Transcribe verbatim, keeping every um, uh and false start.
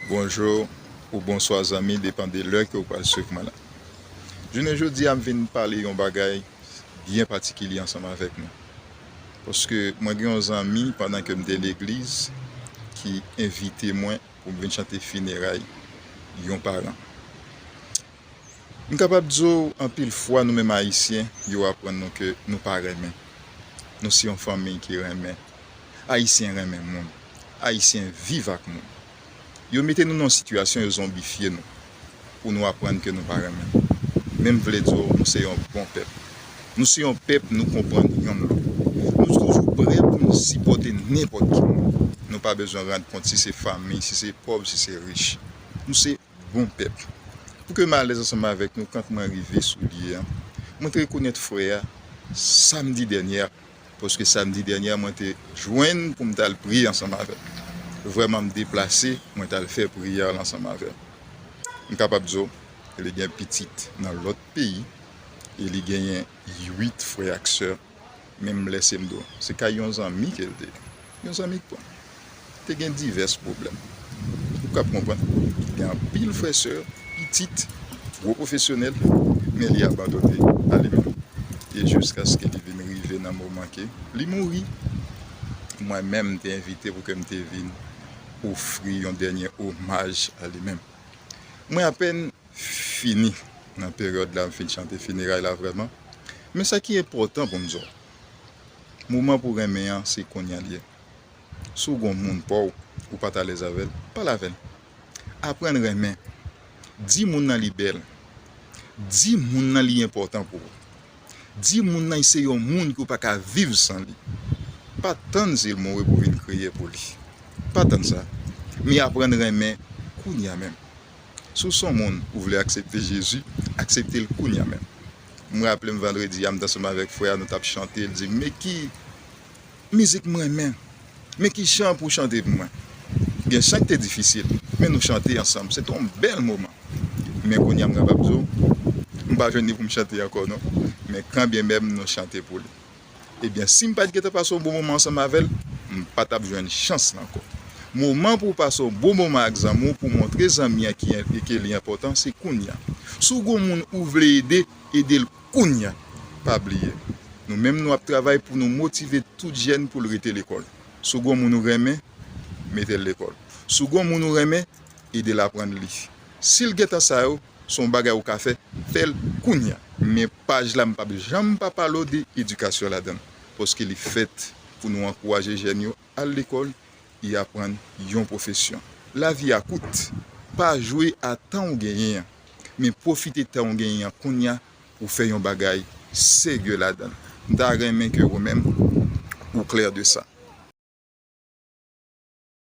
Bonjou ou bonswa zanmi, depann de lè ke w pral swiv mwen la. Jounen jodi a, m vin pale yon bagay byen patikilye ansanm avèk nou. Paske mwen gen yon zanmi, pandan ke m te legliz, ki envite mwen pou m vin chante fineray yon paran. M kapab di w, anpil fwa, nou menm Ayisyen, yo aprann nou ke nou pa renmen. Nou se yon fanmi ki renmen. Ayisyen renmen moun. Ayisyen viv ak moun. Yo mete nou nan yon sitiyasyon, yo zonbifye nou, pou nou aprann ke nou pa renmen. Men m vle di w, nou se yon bon pèp. Nou se yon pèp, nou konprann yonn lòt. Nou toujou prè pou nou sipòte nenpòt ki moun. Nou pa bezwen rann kont si se fanmi, si se pòv, si se rich. Nou se bon pèp. Pou ke m alèz ansanm avèk nou, kan mwen rive sou lye a, mwen te rekonèt frè a samdi dènye a, paske samdi dènye a, mwen te jwenn pou m t al priye ansanm avè l. Vrèman, m deplase, mwen t al fè priyè la ansanm avè l. M kapab di w, li gen pitit nan lòt peyi, e li genyen uit frè ak sè. Men m lèse m di w, se kay yon zanmi ke l te ye. Yon zanmi k pran. Te gen divès pwoblèm. Ou kab konprann. Gen anpil frè, sè, pitit, gwo pwofesyonèl, men li abandone a li menm. E jiskaske li vin rive nan moman ke li mouri, mwen menm m te envite pou ke m te vin ofri yon dènye omaj a li menm. Mwen apèn fini nan peryòd la, m fin chante fineray la vrèman. Men sa ki enpòtan pou m di w, moman pou renmen an, se kounye a l ye. Si w gen yon moun pa w, ou pa t alèz avè l, pale avè l. Aprann renmen. Di moun nan li bèl. Di moun nan li enpòtan pou ou. Di moun nan se yon moun ke w pa ka viv san li. Pa tann si l mouri pou w vin kriye pou li. Pa tann sa. Men aprann renmen kounye a menm. Si w se yon moun ou vle aksepte Jezi, aksepte l kounye a menm. M raple m vandredi a, m t ansanm avèk frè a, nou t ap chante, l di m, "Men ki mizik m renmen, men ki chan pou w chante pou mwen." Gen chan ki te difisil, men nou chante ansanm. Se te yon bèl moman. Men kounye a, m kapab di w, m pa jwenn li pou m chante ankò non. Men kanbyenmenm nou chante pou li. Ebyen, si m pa t gentan pase yon bon moman ansanm avè l, m pa t ap jwenn chans la ankò. Moman pou w pase yon bon moman ak zanmi w, pou w montre zanmi an ki en-, ke li enpòtan, se kounye a. Si w gen yon moun ou vle ede, ede l kounye a. Pa bliye, nou menm nou ap travay pou nou motive tout jèn pou l rete lekòl. Si w gen yon moun ou renmen, mete l lekòl. Si w gen yon moun ou renmen, ede l aprann li. Si l gentan sa yo, se yon bagay ou ka fè, fè l kounye a. Men paj la, m p ap janm pa pale w de edikasyon ladan l, paske li fèt pou nou ankouraje jèn yo al lekòl e aprann yon pwofesyon. Lavi a kout, pa jwe a tan w genyen an, men pwofite tan w genyen an kounye a pou w fè yon bagay serye ladan l. M ta renmen ke ou menm, ou klè de sa.